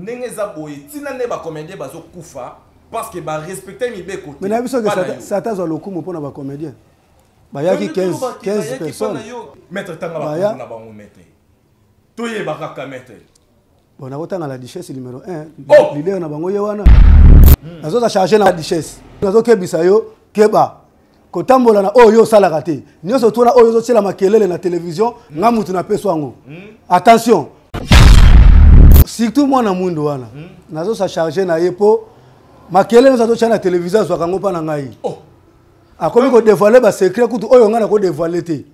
Ndenge eza boye, ntina nde bacomédien bazokufa parce que barespecte mibeko te. Mais nayebi soki Satan azwa lokumu mpona bacomédien bayaki 15 personnes. Maître, tanga bakombo na bango, maître, toyeba kaka, maître. Bon, nakotanga la duchesse numéro 1. Oh! Leader na bango ye wana. Nazoza charge na duchesse, nazokebisa yo, keba kotambola na oyo osalaka te nyonso tuna oyo ozotiela makelele na télévision. Nga mutu napesi yango. Attention, surtout mwana mwindu wana. Nazosa charge na ye mpo makelele nyonso azotia na télévision, azwaka yango mpa na ngai. Oh. Akomi kodévoile basecret kutu oyo ngai nakodévoile te.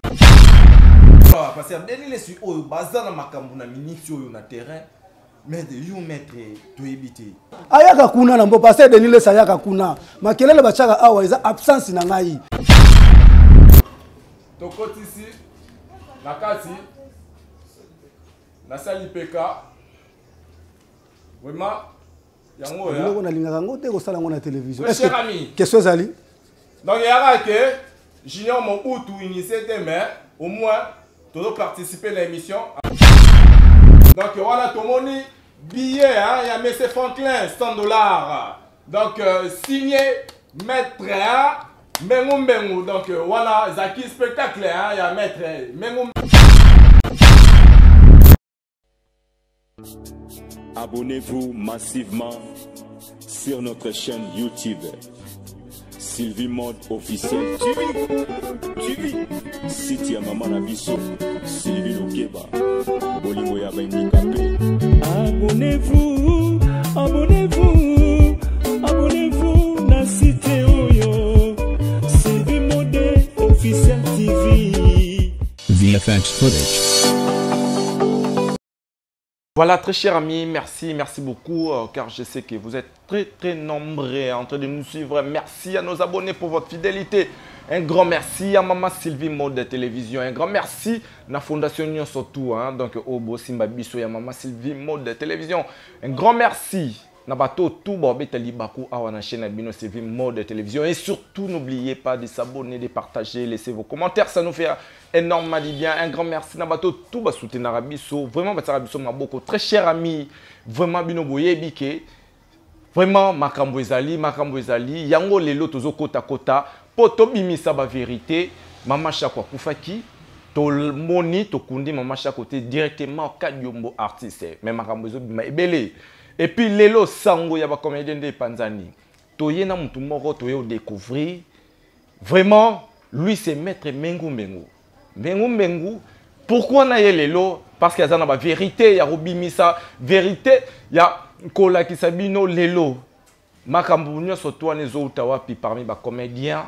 Parce que Denis Lessie oyo baza na makambo na miniti oyo na terrain, mais yo, maître, toyebi te. Ayaka kuna na mbo, pasteur Denis Lessie ayaka kuna, makelele batiaka awa eza absence na ngai. Tokotisi na kati, nasali peka vraiment yango. Biloko nalingaka yango te kosala yango na télévision. Très cher ami. Question ezali? Donc eyaka ke Junior Mobutu initié te, mais au moins tozoparticiper na émission. Donc wana tomoni billet, hein, ya monsieur Franklin, 100 $, donc signé maître, hein, Mbengu Mbengu. Donc wana ezalaki spectacle, hein, ya maître Mengu. Abonnez-vous massivement sur notre chaîne YouTube Sylvie Mode Officiel TV. TV. Site ya mama na biso Sylvie Lokeba. Bolingo ya bandikape. Abonnez-vous, abonnez-vous, abonnez-vous na site oyo Sylvie Mode Officiel TV. VFX footage. Voilà, très cher ami, merci, merci beaucoup, car je sais que vous êtes très, très nombreux en train de nous suivre. Merci à nos abonnés pour votre fidélité. Un grand merci à Maman Sylvie Mode Télévision. Un grand merci à la Fondation Nyon surtout, hein, donc oyo esimba biso ya Maman Sylvie Mode Télévision. Un grand merci na bato tout babeta libaku awa na chaîne bino Sylvie Mode Télévision. Et surtout, n'oubliez pas de s'abonner, de partager, laisser vos commentaires, ça nous fait énormément du bien. Un grand merci na bato tout ba soutenir biso, vraiment ba biso maboko. Très cher ami, vraiment bino boyebi ke vraiment makambo ezali, makambo ezali yango. Lelo tozo kota kota po tobimisa ba vérité. Mama Shako akufaki, tomoni tokundi mama Shako te directement Kadiombo artiste, mais makambo ezobima ebele. Et puis lelo sango ya bacomédien nde epanzani. Toye na mutu moko, toye odécouvrir vraiment, lui c'est maître Mengu Mengu. Mengu Mengu, pourquoi na ye lelo? Parce que aza na bavérité ya kobimisa, vérité ya kolakisa bino lelo makambo nyonso to wana ezouta wapi parmi bacomédien.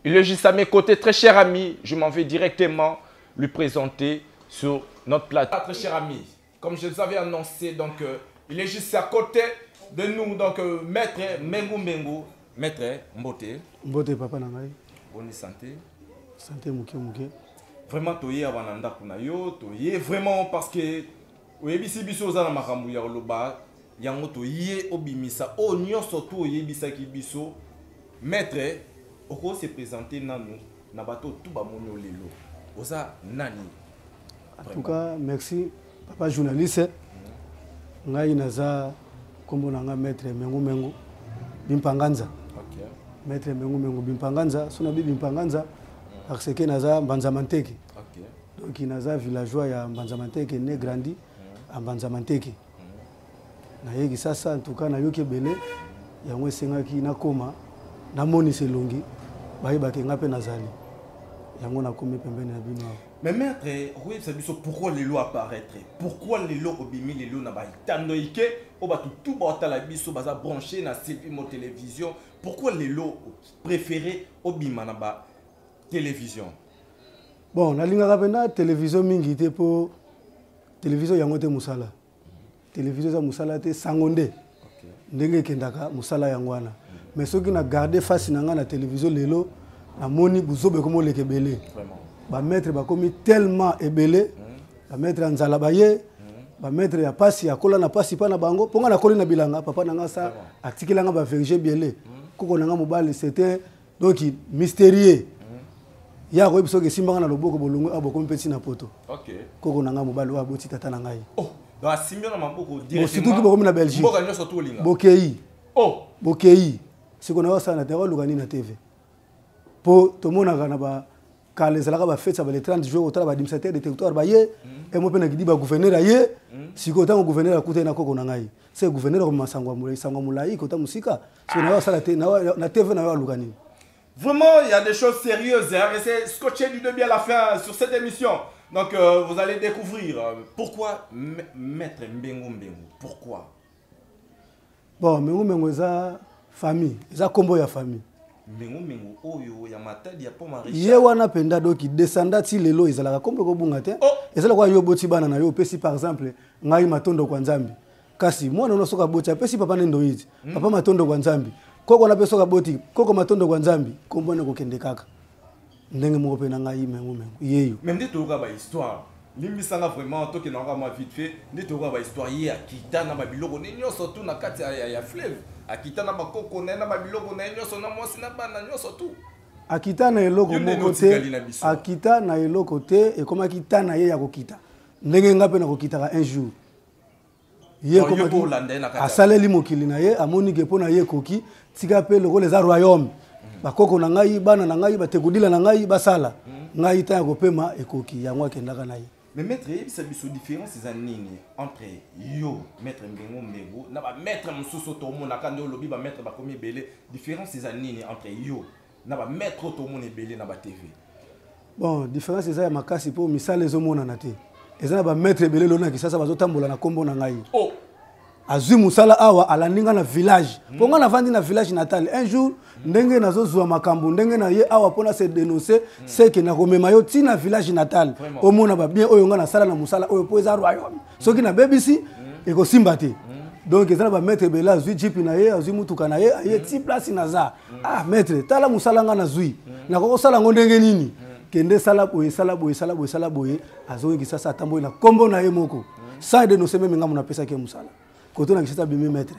Il est juste à mes côtés, très cher ami, je m'en vais directement lui présenter sur notre plateau. Très cher ami, comme je vous avais annoncé, donc il est juste à côté de nous, donc maître Mengu Mengu. Maître, mbote. Mbote, papa na ngai. Bonne santé? Santé moke moke. Vraiment toye awa na ndako na yo, toye vraiment parce que oyebisi biso oza na makambo ya koloba, yango toye obimisa oyo nyonso to oyebisaki biso. Maître, oko se présenter nanu na bato tu bamoni yo lelo, oza nani? En tout cas, merci, papa journaliste. Ngai naza, nkombo na nga maître Mengu Mengu Bimpanganza. Maître Mengu Mengu Bimpanganza, so nabi Bimpanganza parce que naza Mbanza Manteke. Donc naza villageois ya Mbanza Manteke, né, grandi à Mbanza Manteke. Naye Kisasa, en tout cas nayoki ebele, yango esengaki nakoma namonisa elongi, bayebaki nga mpe nazali, yango nakomi pembeni na bino awa. Mais maître, okoyebisa biso pourquoi lelo apparaître, pourquoi lelo obimi lelo na baitando ike oyo bato tu baotala biso, baza branché na Sylvie Mode Télévision? Pourquoi lelo préféré obima na ba télévision? Bon, nalingaka mpenza télévision mingi te mpo télévision yango te mosala. Télévision eza mosala te, sango nde ndenge ekendaka mosala yango wana. Mais soki na garde face na ngai na télévision lelo, namoni buzoba ekomi oleka ebele, bamaître bakomi tellement ebele, bamaître ya nzala baye, bamaître ya pasi, akola na pasi mpa na bango, mpo ngai nakoli na bilanga. Papa na ngai sa atikelanga baverger biele. Koko na ngai mobali, c'était donc mystérieux, ye akoyebi soki esimbanga na loboko, bolongo awa bokomi mpe ntina poto. Koko na ngai mobali oyo aboti tata na ngai. Oh. Donc asimbi na maboko directement. Surtout bokomi na Belgique. Mboka nyonso to olinga. Bokei. Oh. Bokei. Siko na osala na te oluka nini na TV. Po tomonaka na ba kala ezalaka bafete ya ba le 30 juin otala baadministrateur de territoire baye emo mpe na kidi bagouverneur aye sikoyo ntango gouverneur akutani na koko na ngai se gouverneur akomema sango ya molai sango ya molai kota mosika sikoyo nayo asala te na tv nayo aluka nini. Vraiment, il y a des choses sérieuses. Hein? Restez scotchés du début à la fin sur cette émission. Donc, vous allez découvrir pourquoi Maître Mbengo Mbengo. Pourquoi? Bon, Mbengo Mbengo, eza famille. Eza kombo ya famille. Mbengo Mbengo oyo ya Matadi ya Pont Maréchal. Ye wana penda doki descendant ti lelo ezalaka kombo ekobunga te. Oh. Ezalaka kwa yo boti bana na yo opesi par exemple ngai matondo kwa Nzambe. Kasi mwana ono soka boti apesi papa nendo yiti. Papa matondo kwa Nzambe. Koko na peso kaboti koko matondo kwa Nzambe kombo na kokende kaka. Ndenge moko pe na ngai Mbengo Mbengo yeyo. Mais nde toyoka ba histoire. Limbisanga vraiment toke na kama vite fait nde toyoka ba histoire ye akita na ba biloko ne nyonso tout na kati ya fleuve. Akita na ba koko na ye na ba biloko na ye nyonso na mwasi na bana nyonso tout. Akita na eloko Yo nde moko te, otikali na biso. akita na eloko te, ekomaki ta na ye ya kokita. Ndenge nga pe na kokitaka un jour. Ye Bon, yo ekomaki po olanda ye na kati ya asaleli mokili na ye, amoni ke mpo na ye ekoki, tika pe lokola eza royaume. Bakoko na ngai, bana na ngai, batekudila na ngai, basala. Ngai ta ya kopema ekoki, yango akendaka na ye. Mais maître, yebisa biso différence eza nini entre yo, maître Mbengo Mbengo, na ba maître mosusu tomonaka nde olobi ba maître bakomi ebele, différence eza nini entre yo na ba maître oyo tomona ebele na ba TV? Bon, différence eza ya makasi po misala ezomonana te. Eza na ba maître ebele lelo na Kinshasa bazotambola na kombo na ngai. Oh. Azwi mosala awa, alandi nga na village. Po nga navandi na village natal. Un jour, ndenge nazozwa makambo, ndenge na ye awa mpona se dénoncer, c'est que nakomema yo ti na village natal. Vraiment. Omona ba bien oyo nga nasala na mosala oyo po eza royaume. Soki nabebisi, ekosimba te. Donc eza na ba maître ebele, azwi jeep na ye, azwi mutuka na ye, aye ti place naza. Ah maître, tala mosala nga nazwi. Nakoki kosala yango ndenge nini? Kende sala boye, sala boye, sala boye, sala boye. Azongi Kinshasa, atamboli na kombo na ye moko. Sans dénoncer même nga mona pesa ke mosala. Koto na Kinshasa bimi maître.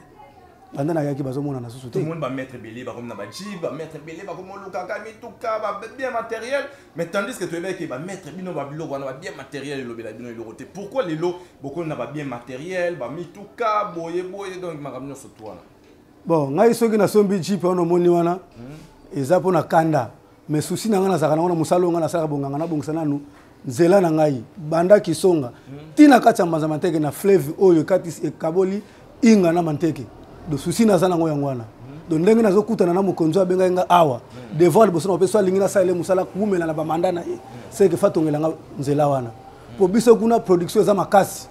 Banda na yaki bazomona na susu te. Tout le monde ba maître ebele, ba komi na ba jeep, ba maître ebele, ba komi olukaka mituka, ba bien matériel. Mais tandis que toyebaki ke ba maître bino ba biloko wana, ba bien matériel elobela bino eloko te. Pourquoi lelo bokomi na ba bien matériel, ba mituka, boye boye, donc makambo nyonso to wana? Bon, ngai soki nasombi jeep wana omoni wana, eza mpona kanda. Mais souci na ngai nazalaka nango na mosala oyo ngai nasalaka bonganga, nabongisa nanu nzela na ngai banda Kisonga ti na kati ya Mbanza Manteke na fleuve oyo ekati ekaboli Inga na Manteke. Donc souci naza nango yango wana. Donc ndenge nazokutana na mokonzi oyo abengaki nga awa devant liboso na kopesa alingi nasalela ye mosala kowumela na bamanda na ye, c'est que fa tongela nga nzela wana. Po biso kuna production eza makasi.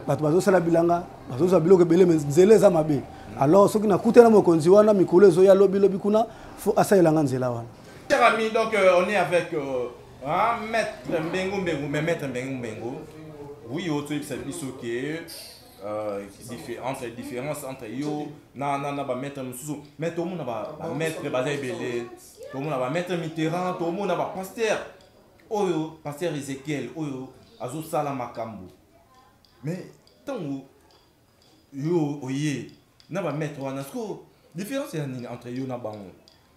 Bato bazosala bilanga, bazozwa biloko ebele, mais nzela eza mabe. Alors soki nakutana na mokonzi wana mikolo ezoya lobi lobi kuna, faut asalela nga nzela wana. Chers amis, donc on est avec hein, Maître Mbengo Mbengo, mais Maître Mbengo Mbengo, oui, auto biso ke entre différence entre yo na na na ba maître mosusu, mais tout le monde ba, ba maître baza ebele, tout le monde ba maître Mitterrand, tout le monde ba pasteur oyo pasteur Ezekiel oyo azosala makambo. Mais tango yo oye na ba maître wana, est-ce que différence ya nini entre yo na bango?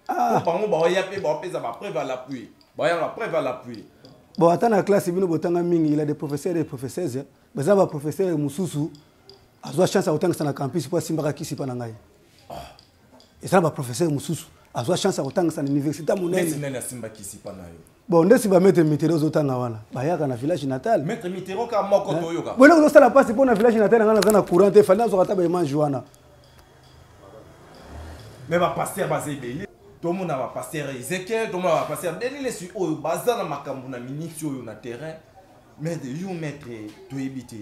Po bango baoya pe baopesa ba preuve à l'appui. Baoya ba preuve à l'appui. Bon, ata na classe bino botanga mingi, il y a des professeurs et des professeuses, hein. Baza ba professeur mosusu azwa chance ya kotangisa na campus po asimbaka kisi pa na ngai. Eza ba professeur mosusu azwa chance ya kotangisa na université monene. Neti nani asimba kisi pa na yo? Bon, ndesi ba maître Mitterrand ozotanga wana, bayaka na village natal. Maître Mitterrand ka moko Hein? toyoka. Bon, eloko ozosala mpasi mpo na village natal nga naza na courant te, fallait nazwaka ata ba image wana. Mais ba pasteur baza ebele. Tomona ba pasteur Ezekiel, tomona ba pasteur Denis Lessie oyo baza na makambo na minute oyo na terrain. Mais de yo maître toyebi te.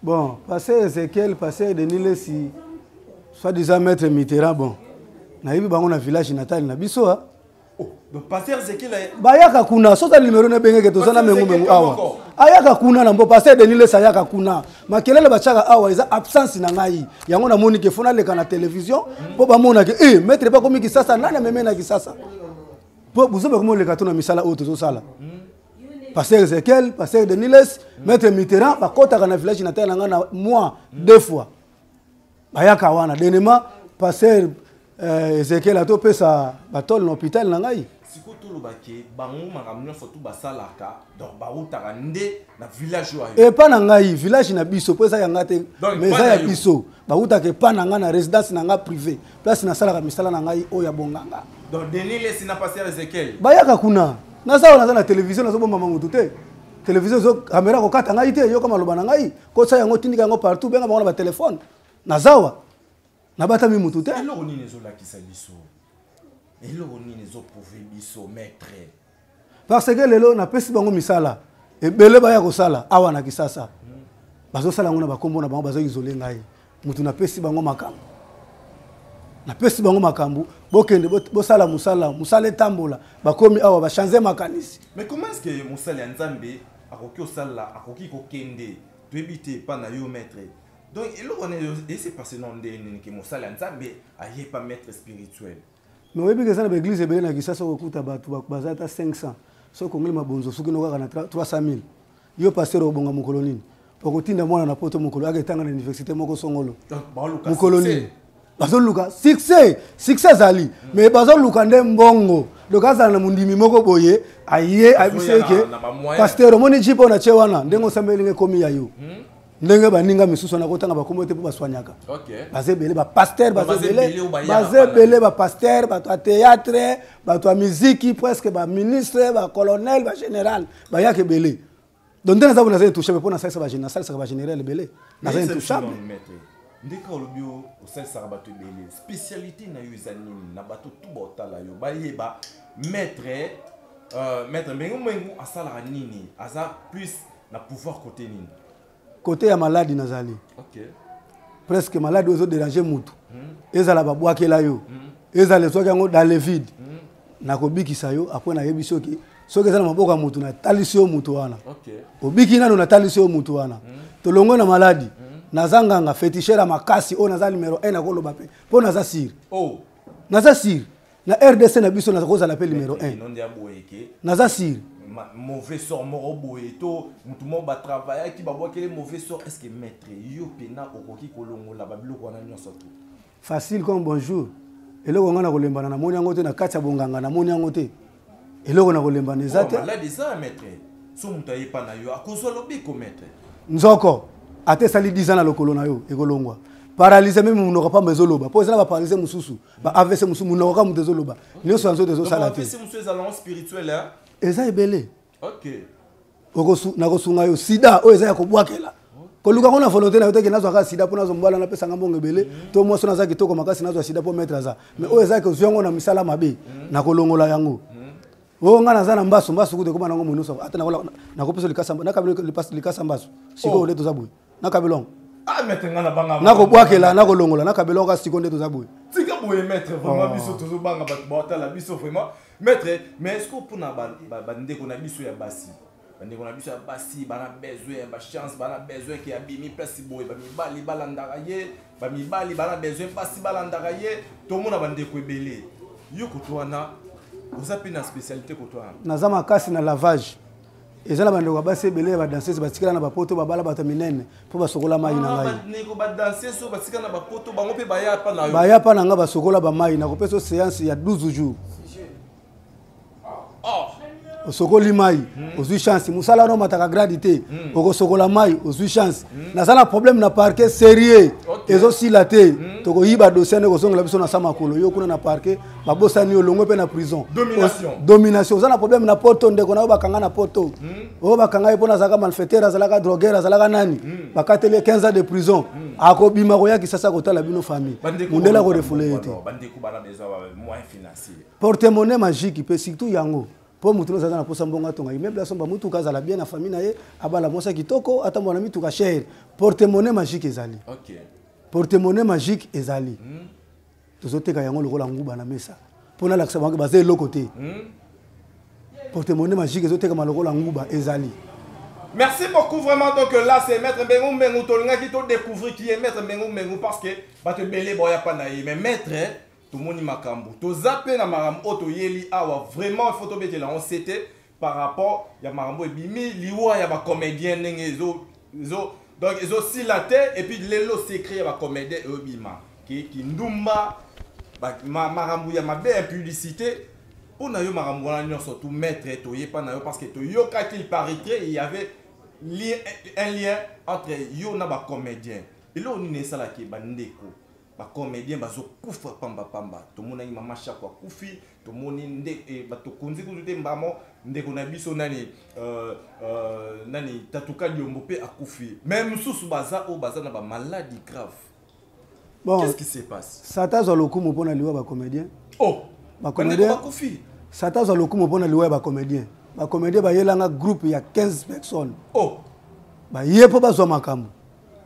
Bon, pasteur Ezekiel, pasteur Denis Lessie, soi-disant maître Mitterrand, bon. Nayebi bango na village natal na biso, hein. Oh, donc pasteur Ezekiel a- Bayaka kuna, soza numéro na bengeke toza na Pasteur mengu mengu Ezekiel awa. moko. Ayaka kuna na mbo pasteur Denis Lessie ayaka kuna. Makelele bachaka awa eza absence na ngai. Yango na moni ke fona leka na télévision po ba mona ke maître ba komi Kisasa nani ameme na Kisasa. Po buzo ba komi leka to na misala oyo tozo sala. Pasteur Ezekiel, pasteur Denis Lessie, maître Mitterrand ba kotaka na village natal na ngai na mois deux fois. Bayaka wana dernièrement pasteur Ezekiel atopesa batole na hôpital na ngai. Sikoyo toloba ke bango makambo nyonso tu basalaka, donc bautaka nde na village oyo. Epa na ngai, village na biso, mpo eza ya ngai te, mais eza ya biso. Bautaka epa na ngai na résidence na ngai privé, place nasalaka misala na ngai oyo ya bonganga. Donc Denis Lessi na pasteur Ezekiel bayaka kuna. Naza wana, naza na télévision, nazobombama motu te. Télévision ezo caméra kokata ngai te. Yoka maloba na ngai, kosa yango, tindika yango partout, benga bango na batelefone. Nazawa nabatami motu te. Eloko nini ezolakisa biso? Eloko nini ezoprouve biso, maître? Parce que lelo napesi bango misala ebele, baya kosala awa na Kisasa. Bazosala yango na bakombo na bango, bazoisole ngai motu. Napesi bango makambo, napesi bango makambo, bokende bosala mosala, mosala etambola. Bakomi awa, bachange makanisi. Mais comment est ce que mosali ya Nzambe akoki osala, akoki kokende, toyebi te, epa na yo, maître? Donc eloko wana ese passe na ndenge nini ke mosali ya Nzambe aye pa maître spirituel? Mais oyebi ke eza na baeglise ebele na Kisasa, okokuta bato baza ata 500. Soki okongeli mabonzo, soki no kaka na 300 000. Yo pasteur, obonga mokolo nini? Okotinda mwana na Poto mokolo aketanga na université moko songolo mokolo nini? Bazoluka succès. Succès ezali, mais bazoluka nde mbongo. Donc azala na mondimi moko boye, aye ayebisi eke: "Pasteur, omoni jeep oyo na tie wana, ndenge osambeli ekomi ya yo." Ndenge baninga misusu wana, kotanga bakombo te mpo baswanyaka, baza ebele bapaster, baza ebele, baza ebele bapaster, bato ya théâtre, bato ya miziki, presque baministre, bacolonel, bagénéral, bayaka ebele. Donc nde naza bo, naza intouchable mpo nasalisaka bagénéral ebele, naza intouchable. Ndeka olobi osalisaka bato ebele, spécialité na yo eza nini? Na bato tu baotala yo, bayeba maître Mbengu Mbengu asalaka nini, aza plus na pouvoir côté nini? Côté ya maladi nazali. Presque maladi oyo ezodérange mutu, ezala babwakela yo, ezala ezwaki yango dans le vide, nakobikisa yo. Après nayebi soki eza na maboko ya mutu, natalisi yo mutu wana. Obiki nano, natalisi yo mutu wana. Tolongwe na maladi. Naza nganga féticheur ya makasi oyo naza numéro 1, nakoloba mpe mpo naza sûr. Oh. Naza sûr na RDC na biso nakozala mpe numéro 1, naza sûr. Mauvais sort moko boye to motu moko batravaillaki, babwakeli mauvais sort, est ce que maître, yo mpena okoki kolongola babiloko wana nyonso to? Facile comme bonjour. Eloko nga na kolembana, namoni yango te na kati ya bonganga, namoni yango te. Eloko na kolembana eza te. Maladi eza, maître, so moto ayepa na yo, akozwa lobiko, maître? Nzoko ata esali 10 ans na lokolo na yo, ekolongwa. Paralyse même, monoko pamba ezoloba, mpo eza na baparalyse mosusu, ba AVC mosusu, monoko kaka moto ezoloba, nyonso ya nzoto ezosala te. Eza ebele. Nakosunga yo. Sida oyo eza ya kobwakela, koluka ngo na volonté na yo teke nazwaka sida mpo nazwa mobala, napesanga mbongo ebele, to mwasi naza kitoko makasi, nazwa sida mpo maître aza. Mais oyo eza kozwa yango na misala mabe, nakolongola yango. Oyo nga naza na mbasu, mbasu kutu ekoma nango monusu. Ata nakopesa likasa, nakabela likasa mbasu sikoyo nde toza boye, nakabela yango. Nakobwakela, nakolongola, nakabela yango sikoyo nde toza boye. Tika boye, maître, vraiment biso tozobanga bato baotala biso vraiment, maître. Mais est ce que mpona bandeko na biso ya basi, bandeko na biso ya basi bana besoin ya bachance, bana besoin ke abimi place boye, bamibali balandaka ye, bamibali bana besoin basi balandaka ye, tomona bandeko ebele, yo koto wana oza mpe na spécialité koto wana? Naza makasi na lavage. Eza na bandeko ya basi ebele ya badanseuse batikala na bapoto, babala bato minene mpo basokola mai na ngai. Bandeko badanseuse oyo batika na bapoto, bango mpe baya pa na yo? Baya mpa na ngai, basokola bamai. Nakopesa séance ya 12 jours. Osokoli mai, ozwi chance, mosala wana omataka grade te. Okosokola mai, ozwi chance. Naza na problème na parquet sérieux, ezosila te, tokoyiba dossier nde kozongela biso na sa makolo. Yo kuna na parquet babosani, olongwe mpe na prison. Domination. Oza na problème na Poto, ndeko na yo bakanga na Poto, oyo bakanga ye mpona azalaka malfaiteur, azalaka drogueur, azalaka nani, bakateli ye 15 ans de prison, akobima koya Kisasa kotala bino famille, mundele akorefule ye te. Porte-monnaie magique mpe surtout yango, mpo motu nyonso aza na posa mbongo, atonga immeuble, asomba mutuka, azala bien na famille na ye, abala mwasi ya kitoko, atambola na mituka cher. Porte-monnaie magique ezali. Porte-monnaie magique ezali. Tozoteka yango lokola nguba na mesa mpo nalakisa bango baza eloko te. Porte-monnaie magique ezotekama lokola nguba, ezali. Merci beaucoup vraiment. Donc là, c'est Maître Mbengu Mbengu. Tolingaki to découvrir qui est Maître Mbengu Mbengu parce que bato ebele boya pa na ye. Mais maître, tomoni makambo. Toza pe na makambo oyo toyeli awa, vraiment il faut tobetela yango sete par rapport ya makambo ebimi, liwa ya bacomédien ndenge ezo donc ezosila te. Et puis lelo secret ya bacomédien eyobima ke kindumba, makambo ya mabe, impudicité. Mpo na yo, makambo wana nyonso tu, maître, toyepa na yo parce que toyokaki, il paraîtrait, il y avait un lien entre yo na bacomédien. Eloko nini esalaki bandeko bacomédien bazokufa pambapamba? Tomonaki mama Shako akufi, tomoni nde bato konzi kutu te, mbamo ndeko na biso nani, nani, Tatuka Liombo mpe akufi, mais mosusu baza oyo baza na bamaladi grave. Bon, qu'est-ce qui se passe? Satan azwa lokumu mpona liwa bacomédien. Oh. Bacomédien. Bandeko bakufi. Satan azwa lokumu mpona liwa ya bacomédien. Bacomédien bayelanga groupe ya 15 personnes. Oh. Baye mpo bazwa makambo,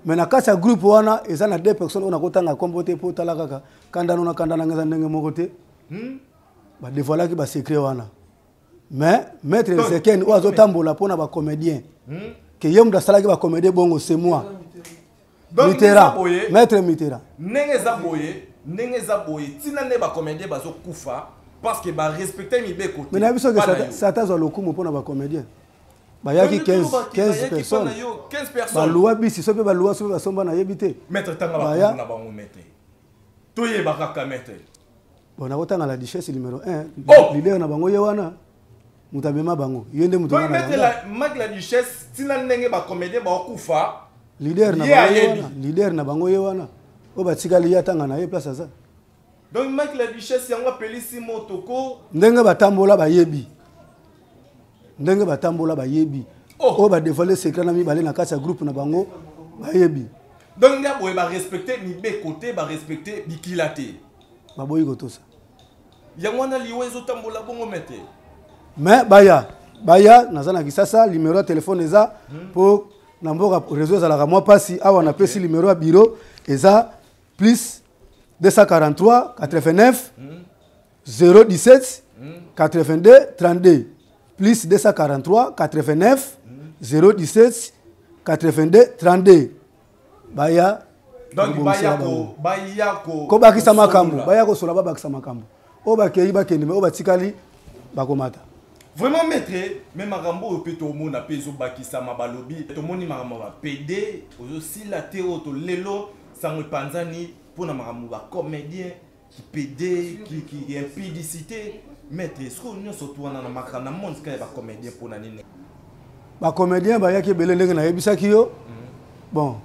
mais na kati ya groupe wana eza na deux personnes oyo nakotanga nkombo te, mpo otala kaka kandano na kanda nanga eza ndenge moko te. Badévoilaki basecret wana, mais maître Ezekiel oyo azotambola mpona bacomédien ke ye moto asalaki bacomédien bongo, c'est moi. Donc, Mitterrand. ndenge boye- Maître Mitterrand. Ndenge eza boye, ntina nde bacomédien bazokufa parce que barespecte mibeko te. Mais nayebi soki Pa na yo. Satan azwa lokumu mpona bacomédien bayaki Donc, 15 bayaki 15 pa na personnes. yo, 15 personnes. Baluwa bisi so mpe baluwa so mpe basomba, nayebi te. Maître, tanga Baya. bakombo na bango, maître, toyeba kaka, maître. Bon, nakotanga la Duchesse numéro 1. Oh! Leader na bango ye wana, moto amema bango, ye nde moto Donc nga na maître bango. la Mike la Duchesse, ntina ndenge bacomédien bakokufa, Leader na ye bango ye ayebi. wana, leader na bango ye wana oyo batikali, ye atanga na ye place aza. Donc Mike la Duchesse yango apelisi motoko. Ndenge batambola bayebi, ndenge batambola bayebi. Oh. Oyo badévoile secret na mibale na kati ya groupe na bango bayebi. Donc nde boye barespecte mibeko te, barespecte bikila te. Baboyi kotosa. Yango wana liwa ezotambola bongo, maître. Mais baya, baya, naza na Kisasa. Numéro ya telefone eza, mpo na mboka réseau ezalaka mwa mpasi awa. Napesi numéro ya bureau, eza plus 243 89 017 82 32, plus 243 89 017 82 32. Baya. Donc kobongisela baya bango. ko baya ko Kobakisa makambo. Kosolola. Baya kosola, babakisa makambo. Oyo bakei bakende, mais oyo batikali bakomata. Vraiment, maître, mais makambo oyo mpe tomona mpe ezobakisama. Balobi tomoni makambo ya bapd ozosila te, oyo tolelo sango epanzani mpona makambo bacomédien kipd, impudicité. Maître, soki oyo nyonso tu wana na makambo na monde kaka ya bacomédien, mpona nini? Bacomédien bayaki ebele ndenge nayebisaki yo. Bon,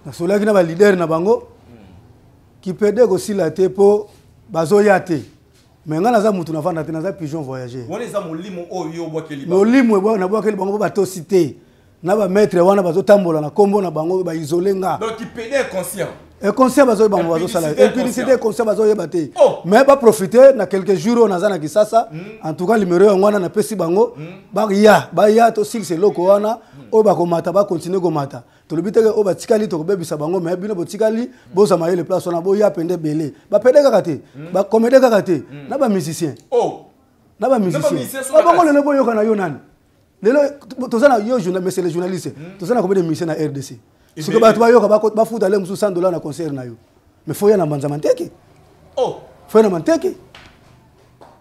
nasolaki na baleader na bango. Kipede kosila te mpo bazoya te, mais ngai naza mutu navanda te, naza pigeon voyageur. Wana eza molimo oyo yo obwakeli bango. Molimo nabwakeli bango mpo batosi te na bamaître wana bazotambola na nkombo na bango, baisole nga. Donc kipd inconscient. Inconscient, bazoyeba bango bazosala. Impudicité. Impudicité inconscient, bazoyeba te. Oh. Mais baprofite na quelques jours oyo naza na Kisasa. En tout cas, numéro yango wana napesi bango, baya, baya, tosilisa eloko wana. Oyo bakomata bakontinue komata. Tolobi teke oyo batikali tokobebisa bango, mais bino botikali, bozwa mayele. Place wana boya pende ebele, bapede kaka te, bacomédien kaka te, na bamusicien. Oh. Na Na bamusicien. bamusicien so na Bango kati. lelo boyoka na yo nani lelo toza na yo monsieur le journaliste, toza na combien de musicien na RDC? Soki bato bayoka bafuta le mosusu 100 $ na concert na yo, mais faut ya na mbanzama nteke. Oh. Faut ya na manteke,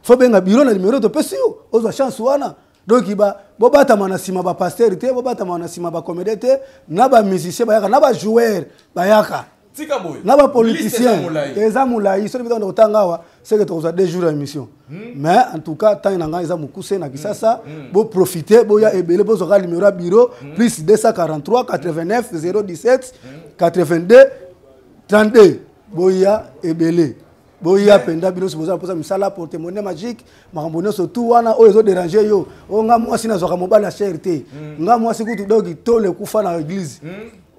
faut benga bureau na numéro topesi yo, ozwa chance wana. Donc bobatama na nsima bapasteur te, bobatama na nsima bacomédien te, na bamusicien bayaka, na bajoueur bayaka. Tika boye. Na bapoliticien. Liste eza molai. Eza molai. Soki bitanga kotanga awa, seke tokozwa 2 jours ya émission. Mais en tout cas, ntango na ngai eza mokuse na Kisasa. Boprofite, boya ebele, bozwaka numéro ya bureau, plus 243 89 017 82 32. Boya ebele, boya mpenza. Bino nyonso boza na mposa misala, porte-monnaie magique, makambo nyonso tu wana oyo ezoderange yo. Oyo nga mwasi nazwaka mobali ya cher te, nga mwasi kutu donc tole ekufa na église,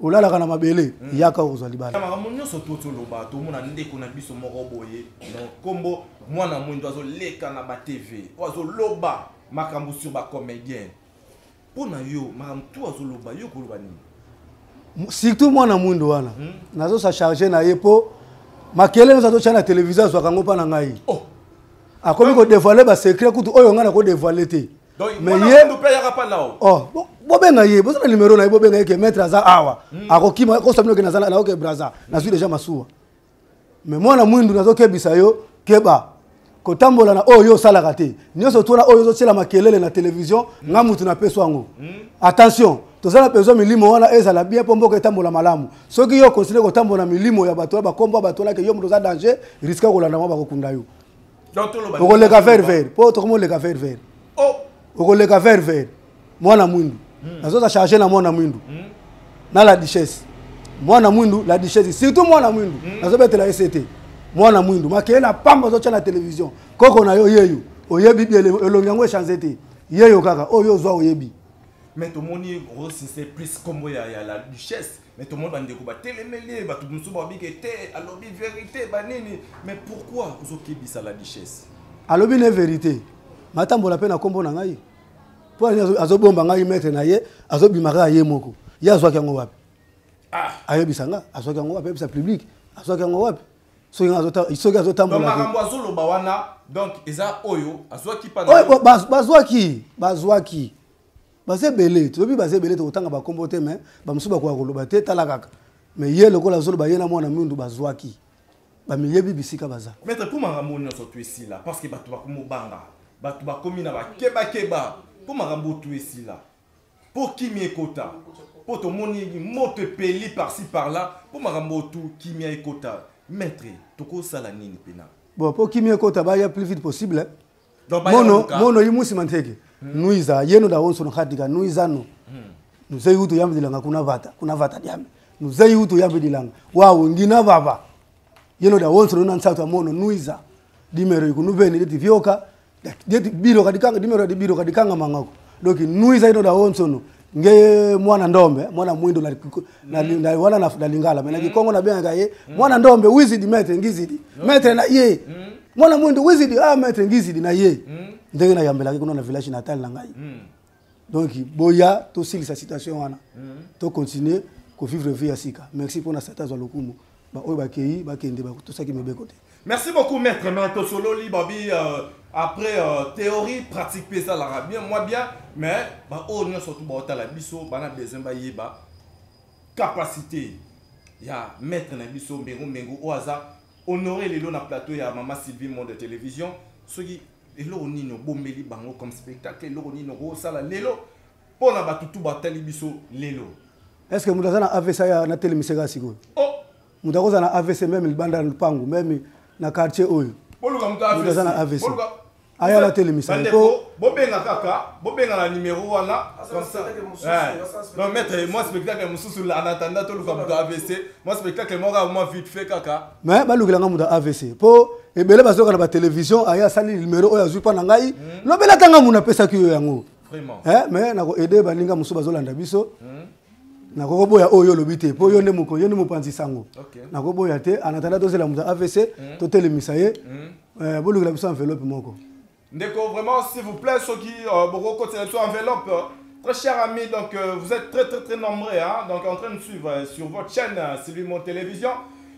olalaka na mabele, yaka kozwa libala. Makambo nyonso to toloba, tomona ndeko na biso moko boye na nkombo Mwana Mwindo azoleka na batv oyo azoloba makambo sur bacomédien. Mpo na yo, makambo tu azoloba, yo koloba nini? Surtout mwana mwindo wana, nazosa charge na ye mpo makele nyonso azotya na télévision azwaka yango mpa na ngai. Oh. Akomi kodévoile basecret kutu oyo ngai nakodévoile te. Donc Mais mwana ye mwindo mpe ayaka mpa nao? Oh, bobenga ye, boza na numéro na ye, bobenga ye ke maître aza awa. Akokima kosa bino ke naoke Braza, nazwi déjà masuwa. Mais mwana mwindu, nazokebisa yo, keba kotambola na oyo yo osalaka te. Nyonso tuna oyo ozotiela makelele na télévision, nga mutu napesi yango. Attention, toza na besoin milimo wana ezala bien mpo mboka etambola malamu. Soki yo continue kotambola na milimo ya bato wana, bakombo ya bato wana, ke yo moto oza danger, risque kolanda mwa bakokunda yo. Okoleka vert vert mpo tokomoleka vert vert. Oh. Okoleka vert vert mwana mwindu. Nazoza charge na mwana mwindu. Na la duchesse. Mwana mwindu, la duchesse, surtout mwana mwindu. Nazobetela ye sete. Mwana mwindu makeye na pamba ozotya na télévision. Koko na yo yeyo oyebi bi elongi yango echange te. Yeyo kaka oyo ozwa oyebi. Mais tomoni rosise plus kombo ya la duchesse, mais tomoni bandeko batelemeli bato mosusu babike te, alobi vérité banini. Mais pourquoi ozokebisa la duchesse? Alobi ne vérité, matambola mpe na kombo na ngai mpo azobomba ngai maître na ye, azobima kaka ye moko. Ye azwaki yango wapi? Ayebisa nga azwaki yango wapi, ayebisa public azwaki yango wapi. Soki azotambola makambo azoloba wana, donc eza oyo azwaki pa bazwaki, bazwaki, baza ebele, toyebi baza ebele, tokotanga bakombo te, mais bamosusu bakoka koloba te, tala kaka. Mais ye lokola azoloba, ye na mwana mwindu bazwaki, bamiyebi bisika baza. Maître, mpo makambo nyonso to esila, parce que bato bakomobanga, bato bakomi na bakebakeba, mpo makambo to esila, mpo kimia ekota, mpo tomoni moto epeli par-ci par-là, mpo makambo tu kimia ekota, maître, tokosala nini pena? Bon, mpo kimia ekota, baya plus vite possible. Mono mono yimusima nteke nuiza yeno da wonso nhatika nuiza no nuzei utu yambidilanga kuna vata kuna vata diame nuzei utu yambidilanga wawo ngina baba yeno da wonso na nsatu mono nuiza dimero ikunubeni leti vyoka leti biro kadikanga dimero di biro kadikanga mangako. Donc nuiza yeno da wonso no nge mwana ndombe mwana mwindo na na wana na lingala mais na kikongo na benga ye mwana ndombe wizidi maître ngizidi maître na ye mwana mwindo wizidi ah maître ngizidi na ye ndenge na yambelaki kuna na village natal na ngai. Donc boya tosilisa situation wana, to continuer ko vivre vie ya sika. Merci mpona sata zwa lokumu ba oyo bakei bakende batosaki mibeko te. Merci beaucoup maître. Maître Sololi babi après théorie pratique pe ça la bien moi bien, mais ba oyo nyonso tout ba otala biso bana besoin ba yeba capacité ya maître na biso Mbengu Mbengu oyo aza honoré lelo na plateau ya Mama Sylvie Monde Télévision. Soki eloko nini obombeli bango comme spectacle, eloko nini okosala lelo mpona bato tu batali biso lelo? Est ce que moto aza na AVC aya na telemiseka sikoyo? Oh! Moto akozala na AVC même libanda ya lupangu, même na quartier oyo. Boluka moto Moto aza na AVC. AVC. Boluka. Aya na telemisa. Bandeko, bobenga kaka, bobenga na numéro wana. Asa Comme ça. spectacle mosusu, Ouais. asa spectacle Non, maître, moi spectacle mosusu en attendant toluka moto AVC. Moi spectacle moko moi vite fait kaka. Mais balukela nga moto AVC. Po ebele bazoka na ba télévision aya sali numéro oyo azwi pa na ngai. Lobela tanga mona pesaki yo yango. Vraiment. Eh, mais nako aider baninga mosusu bazolanda biso. Nakokoboya oyo olobi te, po yo nde moko, yo nde mopanzi sango. Nakoboya te, en attendant tozela moto AVC, totelemisa ye. Bolukela biso enveloppe moko. Ndeko, vraiment, s'il vous plaît, ceux qui beaucoup côté sur enveloppe, très chers amis, donc vous êtes très très très nombreux, hein, donc en train de suivre sur votre chaîne Sylvie Monde Télévision.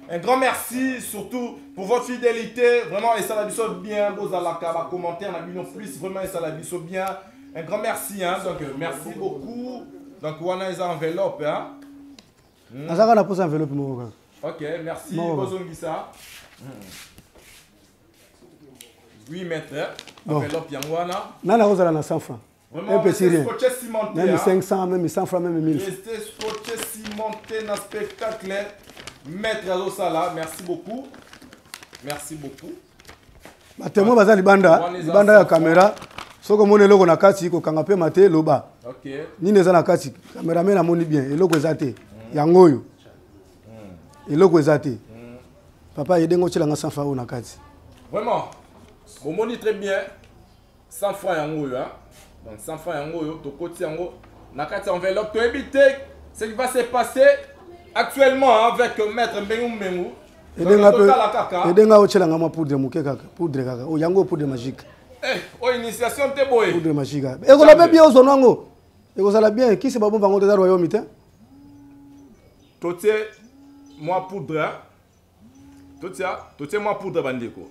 Un grand merci surtout pour votre fidélité, vraiment, et ça la biso bien, bozalaka, ba commentaire, na bino plus, vraiment, et ça la biso bien. Un grand merci, hein, donc merci beaucoup. Donc, wana eza enveloppe, hein. Azaka na posa enveloppe moko kaka. Ok, merci, Moko. bozongisa. Oui, maître, Bon. enveloppe yango wana. Nana ozala na 100 francs. Vraiment, Un petit restez rien. scotché cimenté, Même hein. 500, même 100 francs, même 1000 francs. Restez scotché cimenté dans spectacle. Maître Azosala, merci beaucoup. Merci beaucoup. Ba témoin baza libanda, Wana eza libanda ya 100 francs. caméra. Soko moni eloko na kati kokanga pe mate loba. Ok. Nini eza na kati? Cameraman amoni bien, eloko eza te. Yango oyo. Eloko eza te. Papa yedengo tshela nga 100 francs oyo na kati. Vraiment. Bomoni très bien 100 francs yango oyo, hein. Donc 100 francs yango oyo tokoti yango na kati enveloppe to éviter ce qui va se passer actuellement, hein, avec maître Mbengu Mbengu. Edenga Donc, pe totala kaka. edenga otshela nga mwa poudre moke kaka, poudre kaka. Oh yango poudre magique. Eh, oh initiation te boye. Poudre magique. Ekola pe bien ozonwa ngo. Ekozala bien, qui se babomba ngo teza royaume te? Totie mwa poudre, hein. Totia, totie mwa poudre bandeko.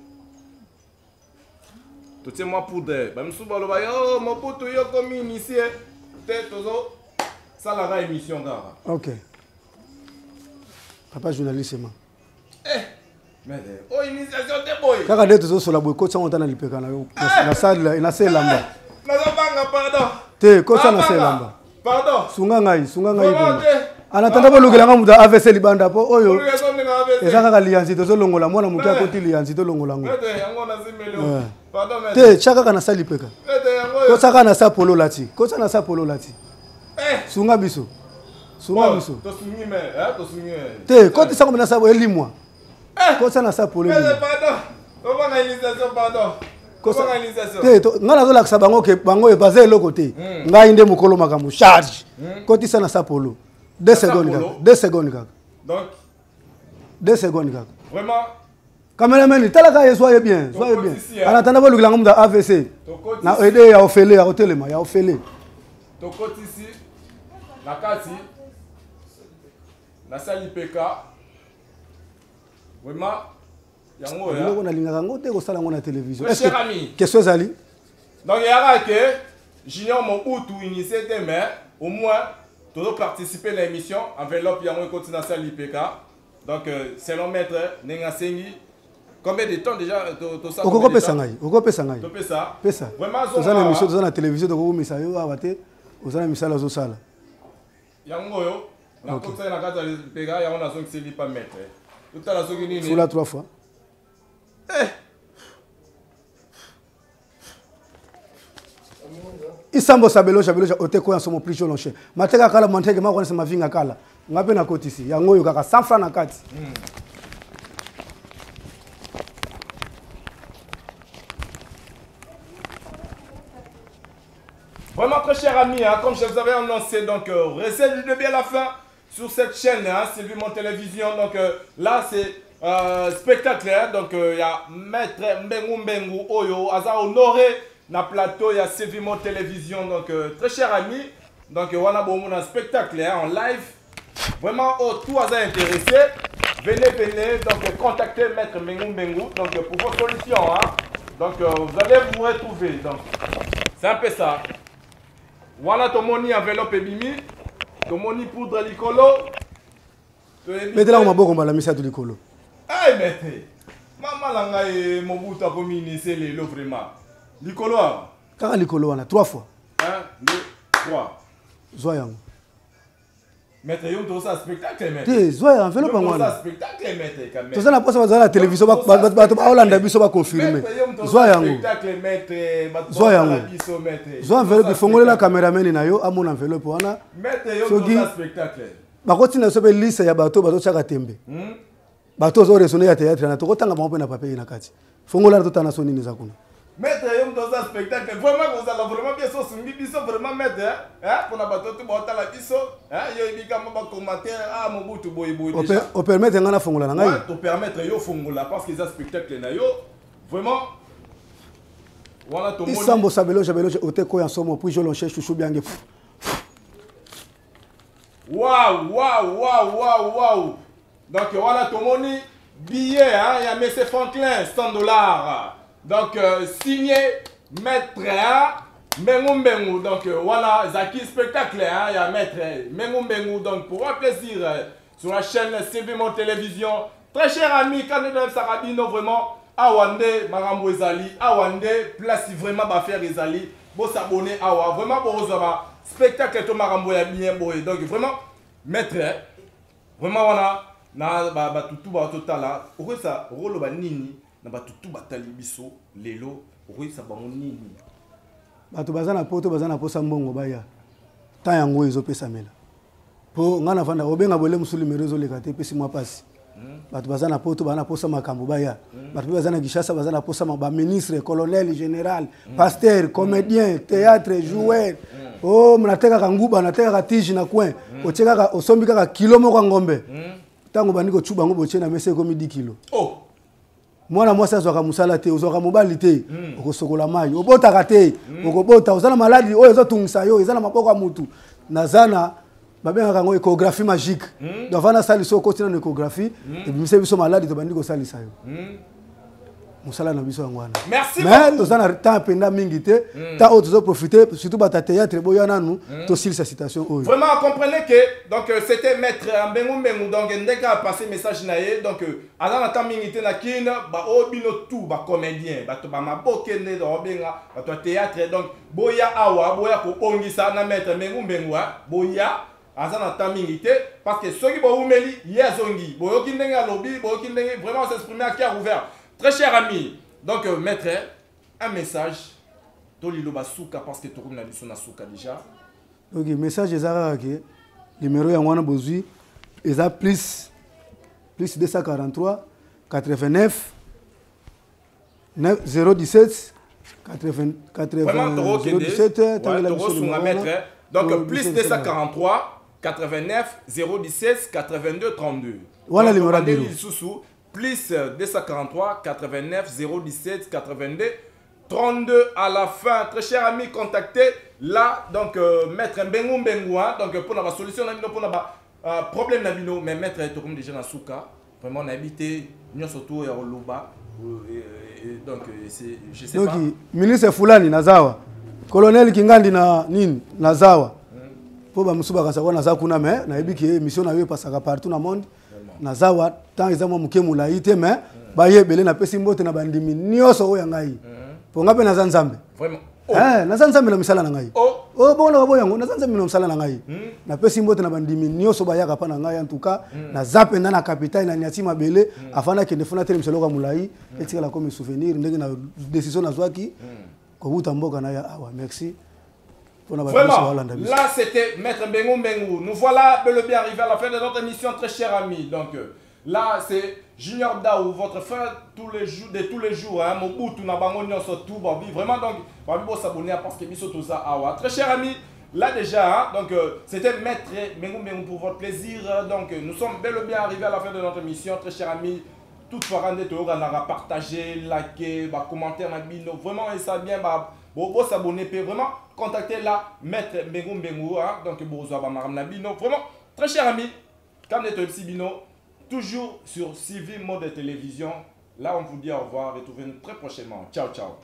Totie mwa poudre. Ba misusu baloba, yo, mobutu yo komi initié. Te tozo salaka émission kaka. Ok. Papa journaliste ma. Eh, mais oh initiation te boye. Kaka nde tozosola boye, kotisa ngo ta na lipeka na yo. Na salle, na se lamba. Nazobanga, pardon. Te, kotisa na se Nazobanga. lamba. Pardon. Sunga ngai, sunga ngai Vraiment bongo. te. En attendant, bolukela nga moto AVC libanda po oyo. Bolukela nga Eza kaka liyanzi tozolongola mwana moke akoti liyanzi tolongola yango. Te, tia kaka na sa lipeka. Kosa kaka na sa polo olati. Kosa na sa polo olati. Sunga biso. Sunga biso. Te, kotisa ngo na sa elimwa. Kosa na sa polo elimwa. Te, ngai nazolakisa bango ke bango baza eloko te. Ngai nde mokolo makambo charge. Kotisa na sa polo. 2 secondes kaka. 2 secondes kaka. Donc 2 secondes kaka. Vraiment Cameraman, talaka ye, soyez bien, soyez bien. En attendant bolukela ngo mutu AVC. Na aide ya ofele ya kotelema ya ofele. Tokotisi na kati nasali peka vraiment yango ya biloko nalingaka yango te kosala yango na télévision. Est-ce que question ezali? Donc eyaka ke Junior Mobutu initié te, mais au moins tozo participer na émission, enveloppe yango ekoti na sali peka. Donc selon maître ndenge asengi, combien de temps déjà tosala? Okokopesa ngai, okopesa ngai. Topesa. Pesa. Vraiment toza na émission, toza na télévision, tokokomisa yo awa te, oza na misala ozosala. Yango oyo nakotisa na kati ya lipeka yango, nazongiseli pa maître, totala soki nini. Fula trois fois. Isambo sabeloja beloja ote koya somo plus jolonche mateka kala manteke makwanisa mavinga kala nga mpe nakotisi yango oyo kaka 100 francs na kati. Vraiment très cher ami, hein, comme je vous avais annoncé, donc restez du début à la fin sur cette chaîne, hein, Sylvie Mon Télévision. Donc là c'est spectacle, hein, donc il y a Maître Mbengu Mbengu Oyo, aza honoré na plateau, il y a Sylvie Mon Télévision. Donc très cher ami, donc wana bon un spectacle, hein, en live. Vraiment, oh, tout aza intéressé, venez, venez, donc contactez Maître Mbengu Mbengu, donc pour vos solutions, hein. Donc vous allez vous retrouver. Donc c'est un peu ça. Voilà tomoni enveloppe ebimi, tomoni poudre likolo. Betela maboko mbala misato likolo. Hey maître, mama na ngai Mobutu akomi initié lelo vraiment. Likolo awa. Kaka likolo wana 3 fois. 1 2 3. Zwa yango. Maître, yo toza spectacle maître. Te, zwa ya enveloppe yango wana. Spectacle maître quand même. Toza na posa bazala na télévision, bato baolanda biso ba confirmer. Zwa yango. Spectacle maître, bato Zwa yango. biso maître. Zwa enveloppe, fongolela cameraman na yo amona enveloppe wana. Maître, yo toza spectacle. Bakotina biso mpe liste ya bato bazotiaka tembe. Bato ozo raisonner ya théâtre na tokotanga bango mpe na papier na kati. Fongola totana so nini eza kuna. Maître, yo toza spectacle. Vraiment kozala vraiment bien so sungi biso vraiment maître, hein? Pona bato to baotala biso, hein? Yo ebika mo ba commentaire, ah Mobutu boy boy déjà. O permettre nga na fongola na ngai. Ouais, to permettre yo fongola parce que eza spectacle na yo. Vraiment voilà to moni. Isambo sabelo jabelo ote ko ya somo puis je lonche chouchou biange. Waouh, waouh, waouh, waouh, waouh. Donc voilà tomoni billet, hein, il y a Monsieur Franklin 100$. Donc signé Maître, hein, Mbengu Mbengu. Donc voilà Zaki spectacle, hein, il y a Maître Mbengu Mbengu. Donc pour un plaisir sur la chaîne Sylvie Mon Télévision. Très cher ami, quand nous avons Sarabino vraiment awande marambo ezali, awande place vraiment ba faire ezali. Bo s'abonner awa vraiment bo zaba spectacle to marambo ya bien boy. Donc vraiment maître, vraiment wana na ba ba tutu ba totala okosa rolo ba nini na ba tutu ba talibiso lelo okosa bango nini. Bato baza na poto baza na posa mbongo baya. Ta yango ezopesamela. Po nga na vanda obenga bole musuli merezo lekate pesi mwa pasi. Bato baza na poto bana posa makambo baya. Bato baza na Kinshasa baza na posa ba ministre, colonel, général, pasteur, comédien, théâtre, joueur. Oh mnateka kanguba, nateka tige na coin. Otie kaka osombi kaka kilo moko ngombe. Tango bandi ko chuba ngo botie na mesa ekomi 10 kilo. Oh. Mwana mwasi azwaka mosala te, ozwaka mobali te, okosokola mai, obotaka te, okobota, oza na maladi oyo ezotungisa yo, eza na maboko ya mutu. Naza na babengaka yango échographie magique. Donc avant nasalisa yo, okoti nano échographie, ebimisa biso maladi, tobandi kosalisa yo. Mosala na biso yango wana. Merci Mais beaucoup. toza na temps mpenza mingi te, temps oyo tozo profiter, surtout bato ya théâtre boya nanu, tosilisa citation oyo. Vraiment, comprenez que donc c'était Maître Mbengu Mbengu, donc ndeka a passé message na ye, donc aza na temps mingi te na kin, ba oyo bino tout ba comédien, bato ba maboke nde do benga, bato ya théâtre, donc boya awa, boya ko bongisa na Maître Mbengu Mbengu, hein, boya. Aza na temps mingi te parce que soki bowumeli ye azongi. Boyoki ndenge alobi, boyoki ndenge vraiment on s'exprime à cœur ouvert. Très cher ami, donc maître, un message to liloba suka parce que tokomi na biso na suka déjà. Donc message eza kaka ke numéro yango wana bozwi eza plus plus 243 89 017 80 017. Tangela biso numéro wana. Donc plus 243 89 017 82 32. Wana numéro ya bureau. Lisusu plus 243 89 017 82 32 à la fin. Très cher ami, contactez là, donc maître Mbengu Mbengu, hein, donc pour la solution, pour la problème na bino, mais maître est comme déjà na suka. Vraiment on a habité nyonso tout ya Loba. Donc c'est je sais donc pas. Ministre fulani nazawa, colonel Kingandi na nini nazawa, mpo bamosusu bakanisa kwa naza kuna, mais nayebi ke émission na yo epasaka partout na monde. Nazawa temps eza mwa moke molai te, mais baye ebele. Napesi mbote na bandimi nyonso oyo ya ngai, mpo nga mpe naza Nzambe. Vraiment. Oh. Eh, naza Nzambe na misala na ngai. Oh. Oh, bongo na baboya yango, naza Nzambe na mosala na ngai. Napesi mbote na bandimi nyonso bayaka mpa na ngai. En tout cas naza mpenza na capitale na niati mabele. Avant nakende, fona telemisa eloko ya molai etikala comme souvenir ndenge na décision nazwaki kowuta mboka na ya awa. Merci mpona bato nyonso Vraiment, baolanda biso. Là c'était Maître Mbengu Mbengu. Nous voilà bel et bien arrivés à la fin de notre émission, très cher ami. Donc là c'est Junior Daou, votre frère tous les jours, de tous les jours, hein, Mobutu na bango nyonso tout, babi. Vraiment donc, babi bo s'abonner parce que biso tout ça awa. Très cher ami, là déjà, hein, donc c'était Maître Mbengu Mbengu pour votre plaisir. Donc nous sommes bel et bien arrivés à la fin de notre émission, très cher ami. Toutefois, nde toyokanaka, partager, liker, ba commentaire na bino. Vraiment, et ça bien, ba bo bo s'abonner pe vraiment contacter là Maître Mbengu Mbengu, hein, donc bozwa ba maram na bino. Vraiment, très cher ami, comme toyebisi bino, toujours sur Sylvie Mode Télévision. Là, on vous dit au revoir. Retrouvez-nous très prochainement. Ciao, ciao.